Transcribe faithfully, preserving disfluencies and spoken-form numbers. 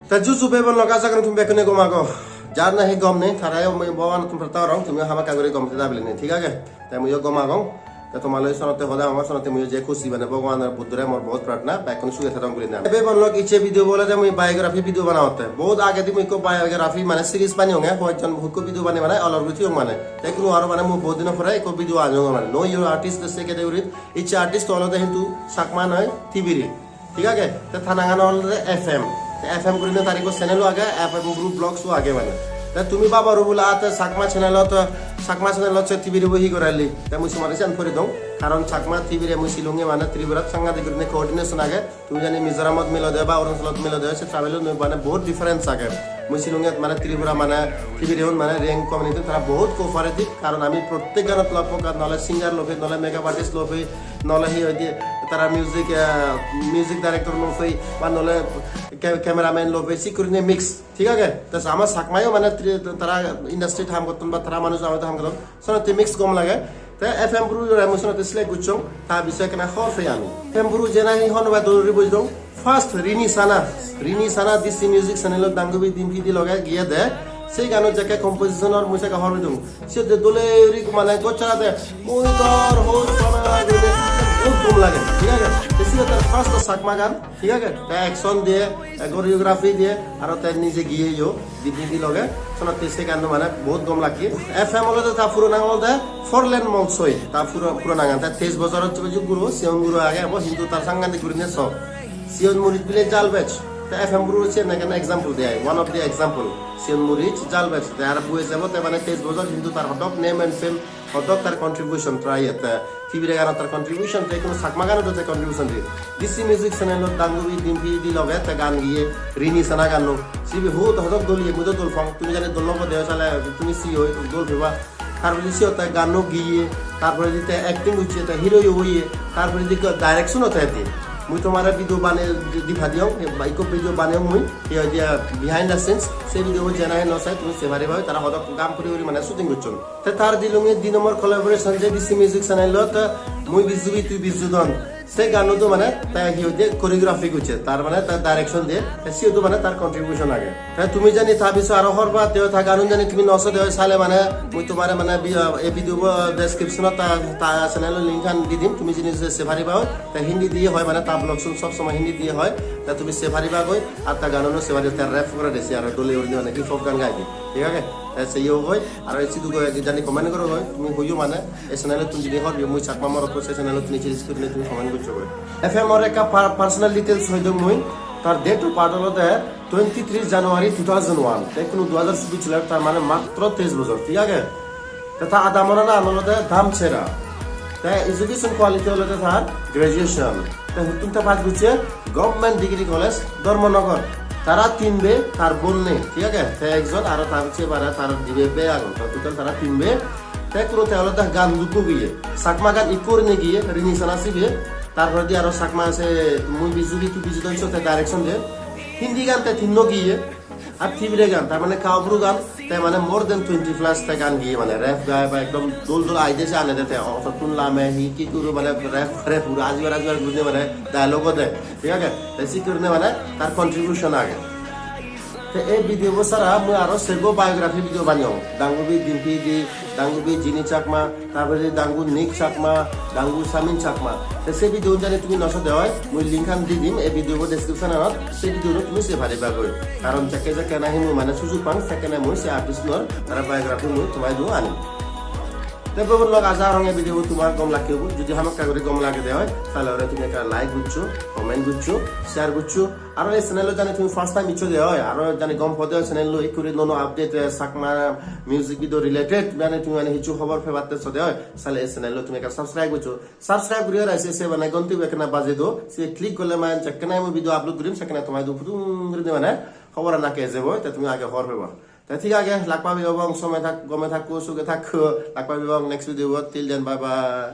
Te juju bebon loge aja gorong tumi bekkune gom ago. Jar nahi gom nei, tarayo mui Bhagwanottun prarthona gorong, tumiyo hamakkai guri gom theda bilinei, thik age? Te muiyo gom agong. Te tomaloi sonotte hoda hongor, sonotte muiyo je khushi mane Bhagwanor Buddhore mor bahut prarthona, bekkun suge thadon gurinei. Bebon lok icche video bo olode mui biography video banangotte. Bahut agedi mui ikko biography mane series baneyonge, hoyekjon ikko video banei banei olor guri thoyong mane. Te ikkunu aro mane mui bahut dino pore ikko video aneyong mane. Know Your Artist se category. Icche artist olode hintu Chakma noi, Tibire. Thik age? Te ta nangan olode F M. Te F M gurinei tar ikko channel-o age, F M Bru Vlogs-o age mane. Te tumi babo ro bula te Chakma channel-ot, Chakma channel-ot se Tibire bo hi gorelli? Te mui somare siyan pori dong. Karon Chakma Tibire mui silunge mane Tripurat sangadik gurinei coordination age. Tumi jani Mizoramot milode ba Arunachalot milode se travel-o mane bahut difference age. Mui silunge mane Tripura mane Tibire-un mane Reang community tara bahut cooperative. Karon ami prottek ganot lok pok, nole singer lopei, nole makeup artist lopei, nole hi hoide tara music, eh, music director lopei, ba nole ca-, cameraman lopei, sik gurinei mix, thik age? Te ama Chakmayo mane tri-, tara industry-t ham gotton ba tara manuj amade ham gotton, sonotte mix gom lage. Te F M Bru-re mui sonotte select gocchong, ta bisoye ekkena hobor pei ami. F M Bru je nahi hon ba dori bujong, first Rini Sana, Rini Sana D C Music channel-ot Dangubi Dimpidi loge giye de, sei gano jekke composition-or mui sekke hobor pidung. Siyot de dole guri mane gocchara de, mui tor hoi sana guri de, ekdom gom lage, thik age? Te siyot tar first Chakma gan, thik age? Te action diye, te choreography diye, aro te nije giyeyo, Dimpidi loge, sonotte se ganno mane bahut gom lage. F M olode ta puro nang olode Forlen Molsoi, ta puro, puro nangan, te teis bojor ojjok guro, sigon guro age, ebo hintu tar sangadik gurine sok. Sigon muris bile jal bej. Te F M Bru siyen ekkan example de ai, one of the example. Sigon muris jal bej. Te aro buye jebo te mane teis bojor hintu tar hodok name and fame, hodok tar contribution try te Tibire ganot tar contribution, te ikkunu Chakma ganot te contribution diye. D C Music channel-ot Dangubi Dimpidi loge te gan giye Rini Sana ganno. Sibe hut hodok dol iye, mui do dol pang. Tumi jani dol no po de sale tumi siyo dol peba. Tar poredi siyot te ganno giye, tar poredi te acting gocche, te hero-yo oye, tar poredi ikko direction-o te diye. Mui tomare video banei di padiyong, ba ikko video baneyong mui, hi hoide, behind the scenes, se video-bo je nahi no sai, tumi sei pariba, tara hodok gam guri guri mane shooting gocchon. Te tar dilunge di nombor collaboration je D C Music channel-ot, Mui Bijju Bi Tui Bijju Don. Se ganot do mane te hi hoide choreography gocche, tar mane tar direction diye, te siyot do mane tar contribution age. Te tumi jani ta bisoye aro hobor pate oi, ta ganun jani tumi no sode oi sale mane mui tomare mane bi-, ah, ei video bo description-ot ta, ta channel-o link-an di dim, tumi jani se, sei pariba oi, te Hindi diye hoi mane ta vlog-un sob somoi Hindi diye hoi, te tumi sei pariba goi, ar ta ganuno sei pariba, te rap gore de se aro dole gurinei mane hip hop gan gai de, thik age? Te sei yo goi, aro ei sidu goi jani comment goro goi, tumi hoyo mane, ei channel-ottun jodi hobor peyo, mui Chakma morot, se channel-ottun ecche screen-e tumi comment goccho goi. F M-or ekka per-, personal details hoi dong mui. Tar date of birth olode twenty-three January two thousand one. Te ikkunu dui hajar chobbish soler, tar mane matro teis bojor, thik age? Te ta adamor nang olode Damchera. Te education quality olode tar graduation. Te huttun te pass gocche? Government Degree College, Dharmanagar. Tara tin bhei, tar bon nei, thik age? Te ekjon aro tar se bare tar dibe bhei agon. Total tara tin bhei. Te ikkunu te olode gan dukko giye. Chakma gan ikko gurinei giye, Rini Sana sibe. Tar poredi aro Chakma se Mui Bijju Bi Tui Bijju Don, siyot te direction de. Hindi gan te tinno giye. Ar Tibire gan, tar mane Kaubru gan, te mane more than twenty plus te gan giye, mane rap gai ba ekdom dol dol idea se ane de te, otottun lame hi ki guru mane rap, rap guru ajibar ajibar gurine mane dialogue-o de, thik age? Te sik gurine mane tar contribution age. Te ei video bo sara mui aro sebo biography video baneyong. Dangubi Dimpidi, Dangubi Jini Chakma, tar poredi Dangu Nick Chakma, Dangu Samin Chakma. Te se video jani tumi no sode oi, mui link-an di dim ei video bo description-anot, se video-no tumi sei pariba goi. Karon jekke jekke nahi mui mane sujug pang, sekkene mui se artist-unor tara biography mui tomaidu anim. Te bebon lok, aja gorong ei video bo tomar gom lagebo. Jodi hamakkai guri gom lagede oi, sale ore tumi ekka like goccho, comment goccho, share goccho. Aro ei channel-ot jani tumi first time iccho de oi, aro jani gom pode oi channel-o ikkuri nuo nuo update, eh, Chakma music video related, jani tumi mane hissu hobor pebatte sode oi, sale ei channel-o tumi ekka subscribe goccho. Subscribe guri aro se, se mane gonti bo ekkena baje do, se click gorle mane jekkene mui video upload gurim, sekkene tomaidu pudung gurinei mane hobor ana ke jebo, te tumi age hobor peba. Te thik age, lak pabi obong, some thak, gome thakko, suge thakko, lak pabi obong next video-bot, till then, bye bye.